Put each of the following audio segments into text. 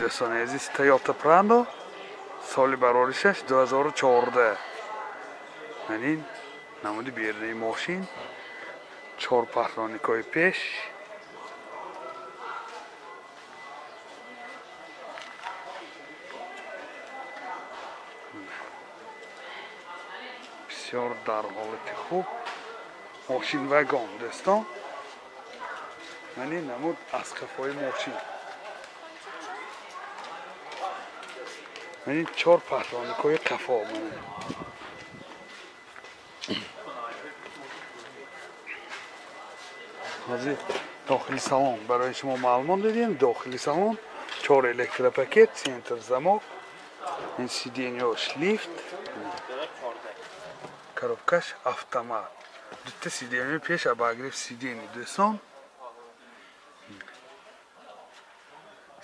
Дӯстони азиз, Toyota Prado соли бароришаш 2014. Ин намуди берунаи мошин, чор паҳлоникҳои пеш, бисёр дар ҳолати хуб мошин вагон. Дӯстон, ман ин намуд аз қафои мошин, ман ин чор паҳлоникҳои қафо. Ҳозир дохили салон барои шумо маълумот додем. Дохили салон чор электропакет, центр замок, ин сиденьёш лифт, коробкаш автомат, дута сиденьи пеш обогрев сиденьи. Дӯстон,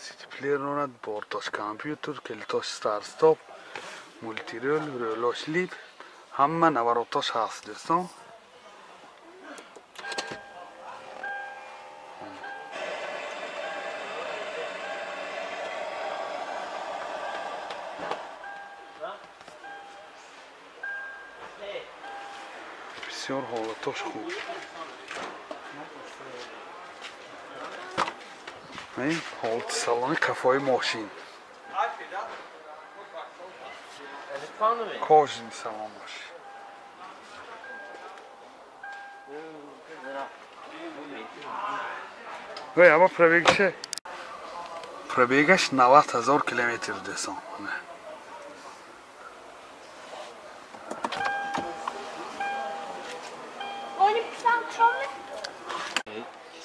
ситиплеер дорад, бортош компютер, калитош старт-стоп, мултирол, рӯлош лифт, ҳама наворотош ҳаст. Дӯстон, бисёр ҳолатош хуб. Ин ҳолати салони қафои мошин, кожин салонаш. Ама пробегаш 90 000 километр. Дӯстон,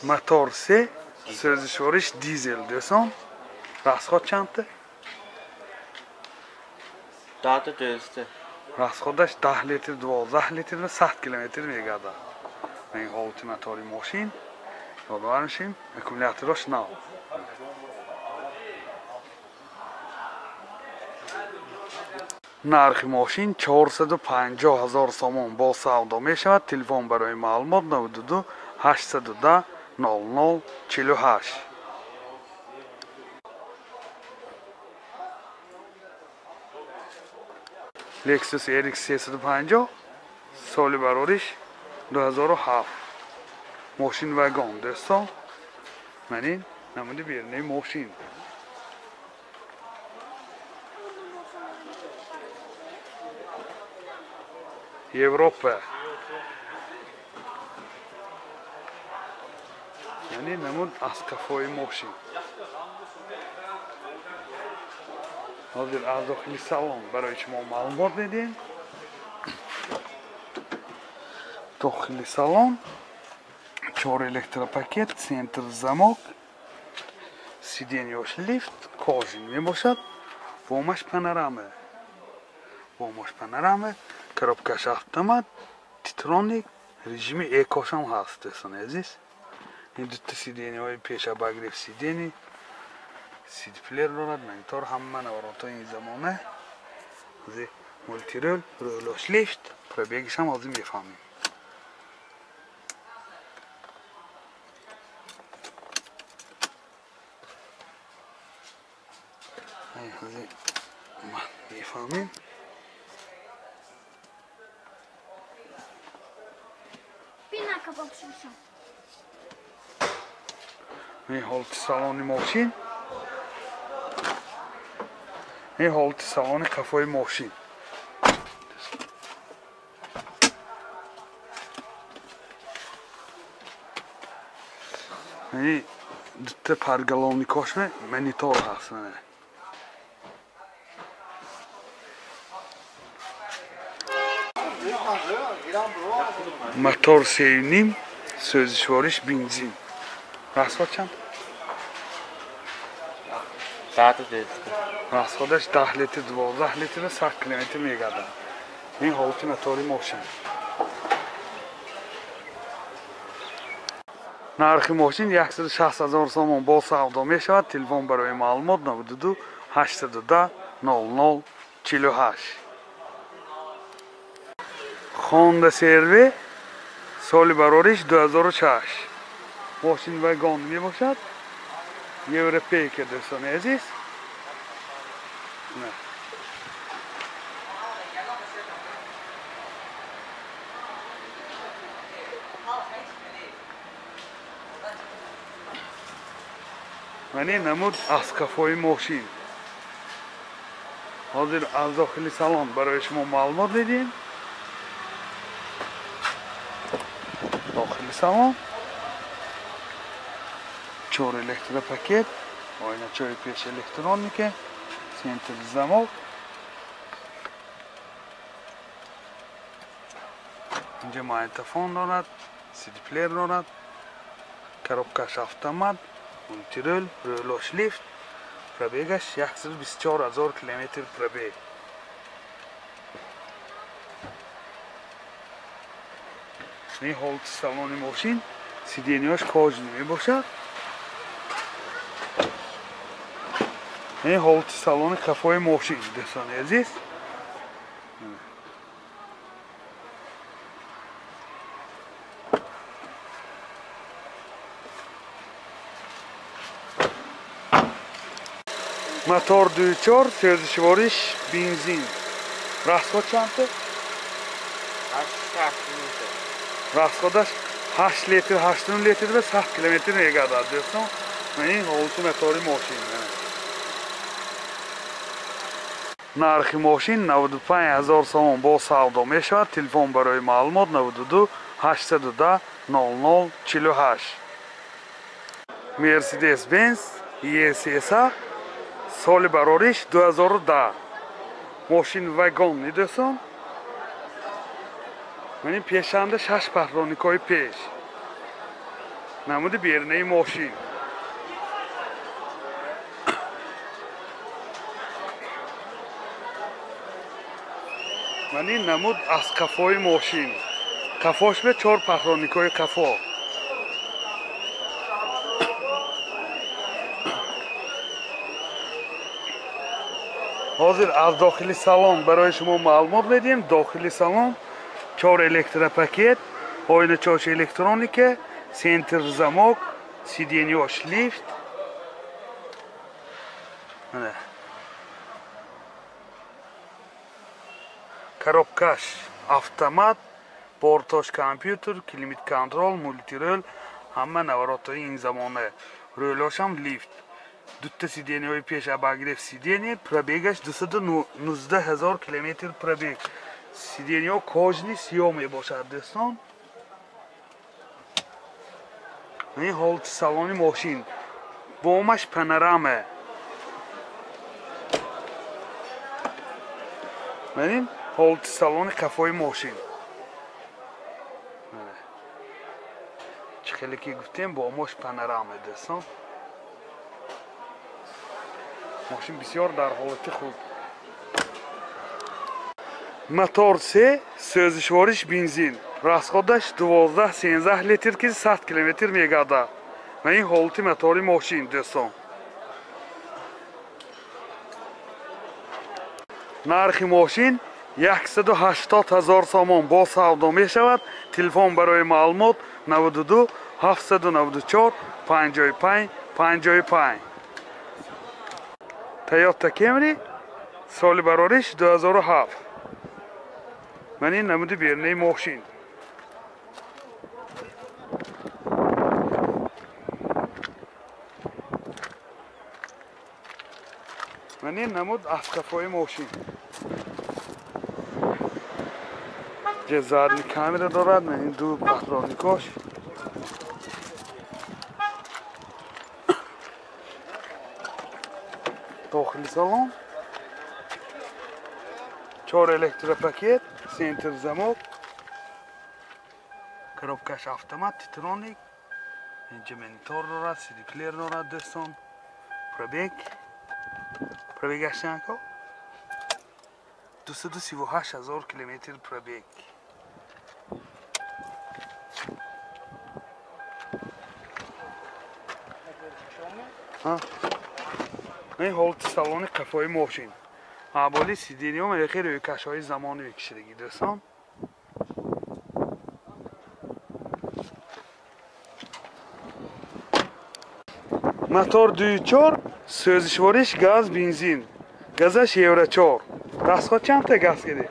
мотор се, сӯзишвориш дизел. Дӯстон, расход чандта? Расходаш 10 литр, 12 литр ва 100 километр мегардад. Ин ҳолати мотори мошин, ёдовар мешем, аккумулятораш нав. Нархи мошин 450 000 сомон бо савдо мешавад. Телефон барои маълумот 92 810 00 48. Lexus RX 350 соли барориш 2007, мошин вагон. Дӯстон, ман ин намуди берунаи мошин. Европа. Яъне намуд аз қафои мошин. Ҳозир аз дохили салон барои шумо маълумот медиҳем. Дохили салон чор электропакет, центр замок, сиденьёш лифт, кожин мебошад, бомаш панорама. Бомаш панорама, коробкаш автомат, титроник, режими экошам ҳаст. Дӯстони азиз, ин дута сиденьҳои пеш обогрев сиденьи, сидплеер дорад, монитор, ҳама наворотҳои ин замона, мултирол, рӯлош лифт, пробегишам ҳозир мефаҳмем. Ҳозир мефаҳмем. Ин ҳолати салони мошин, ин ҳолати салони қафои мошин. Ин дута парголовникошме монитор ҳаст. Мотор 3,5, сӯзишвориш бензин. Расход чанд? Расходаш 10 литр, 12 литр ва 100 километр мегардад. Ин ҳолати мотори мошин. Нархи мошин 160 000 сомон бо савдо мешавад. Телефон барои маълумот 92 810 00 48. Honda CR-V соли барориш 2006, мошин вагон мебошад, европейка. Дӯстони азиз, Мани намуд аз қафои мошин. Ҳозир аз дохили салон барои шумо маълумот медиҳем. Дохили салон 4 электропакет, оиначаҳои пеш электроника, центр замок. Инҷа магнитофон дорад, CD-плеер дорад, коробкаш автомат, мультирул, рӯлош лифт, пробегаш 124 000 километр пробег. Ин ҳолати салони мошин, сиденияш кожаный мебошад. Ин ҳолати салони қафои мошин, дӯстони азиз. Мотор 2.4, сӯзишвориш бензин. Расход чанд? 8 литр. Расходаш 8 литр, 8 литр ва 100 километр мегардад, дӯстон. Ин ҳолати мотори мошин. Нархи мошин 95 000 сомон бо савдо мешавад. Телефон барои маълумот 92 810 00 48. Mercedes-Benz ESS соли барориш 2010. Мошин вагон дӯстон. Мани пешанда 6 патроникҳои пеш. Намуди берунаи мошин. Мани намуд аз қафои мошин. Қафош бе 4 патроникҳои қафо. Ҳозир аз дохили салон барои шумо маълумот медиҳем. Дохили салон 4 электропакет, оиначаҳош электроника, центр замок, сиденияш лифт. Коробкаш автомат, бортош компютер, климат контрол, мультирул, ҳама наворотҳои ин замона. Рӯлошам лифт. Дутта сиденияҳои пеш обогрев сидения, пробегаш 219 000 километр пробег. Сиденияҳо кожаный сиёҳ мебошад, дӯстон. Ин ҳолати салони мошин. Бомаш панорама. Ин ҳолати салони қафои мошин. Чӣ хеле ки гуфтем, бомаш панорама, дӯстон. Мошин бисёр дар ҳолати хуб. Мотор 3, сӯзишвориш бензин. Расходаш 12-13 литр ки 100 километр мегардад. Ва ин ҳолати мотори мошин, дӯстон. Нархи мошин 180 000 сомон бо савдо мешавад. Телефон барои маълумот 92 794 55 55. Toyota Camry соли барориш 2007. Ман ин намуди берунаи мошин. Ман ин намуд аз қафои мошин. Ҷа задний камера дорад, ман ин ду патроникош. Дохили салон 4 электропакет, центр замок, коробкаш автомат, титроник, инҷа монитор дорад, CD-плеер дорад, дӯстон. Пробег, пробегаш чанд? 238 000 километр пробег. Ин ҳолати салони қафои мошин. Аболи сидениҳо мехе рӯйкашҳои замонавӣ кишидагӣ, дӯстон. Мотор 2.4, сӯзишвориш газ, бензин. Газаш Евро 4. Расход чандта газ гирифт?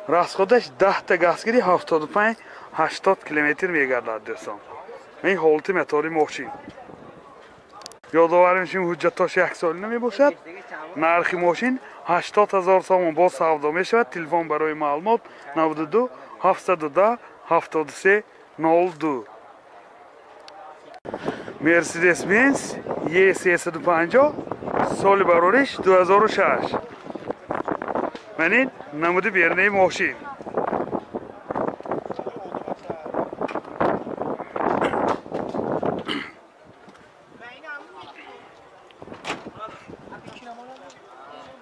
Расходаш 10 та газ гирифт, 75-80 километр мегардад дӯстон. Ин ҳолати мотори мошин. Ёдовар мешавем, ҳуҷҷатош яксолина мебошад. Нархи мошин 80 000 сомон боз савдо мешавад. Телефон барои маълумот 92 710 73 02. Mercedes Benz E350 соли барориш 2006. Ман ин намуди берунаи мошин.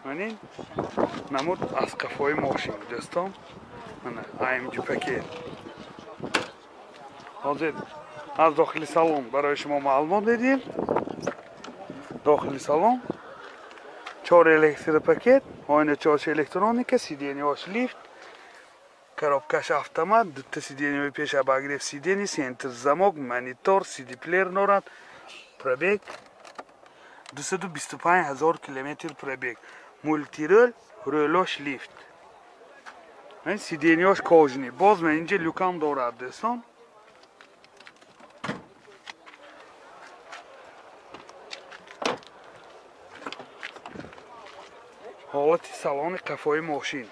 Ман ин намуд аз қафои мошин дӯстон. Мана AMG пакет. Ҳозир аз дохили салон барои шумо маълумот медиҳем. Дохили салон 4 электропакет, оиначаҳош электроника, сиденьяҳош лифт, коробкаш автомат, дута сиденьяҳои пеш обогрев сиденья, центр замок, монитор, CD-плеер дорад. Пробег 225 000 километр пробег. Мультирол, рӯлош лифт. Ин сиденьяҳош кожаный. Боз ман инҷа люкам дорад дӯстон. Ҳолати салони қафои мошин.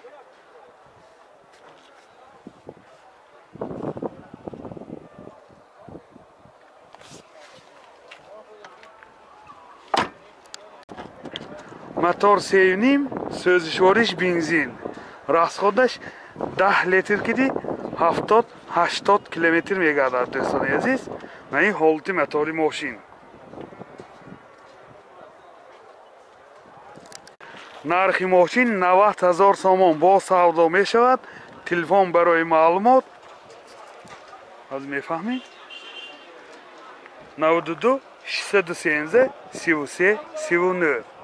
Мотор 3,5, сӯзишвориш бензин. Расходаш 10 литр киди 70-80 километр мегардад дӯстони азиз. Ман ин ҳолати мотори мошин. Нархи мошин 90 000 сомон боз савдо мешавад. Телефон барои маълумот аз мефаҳмед 92 613 33 39.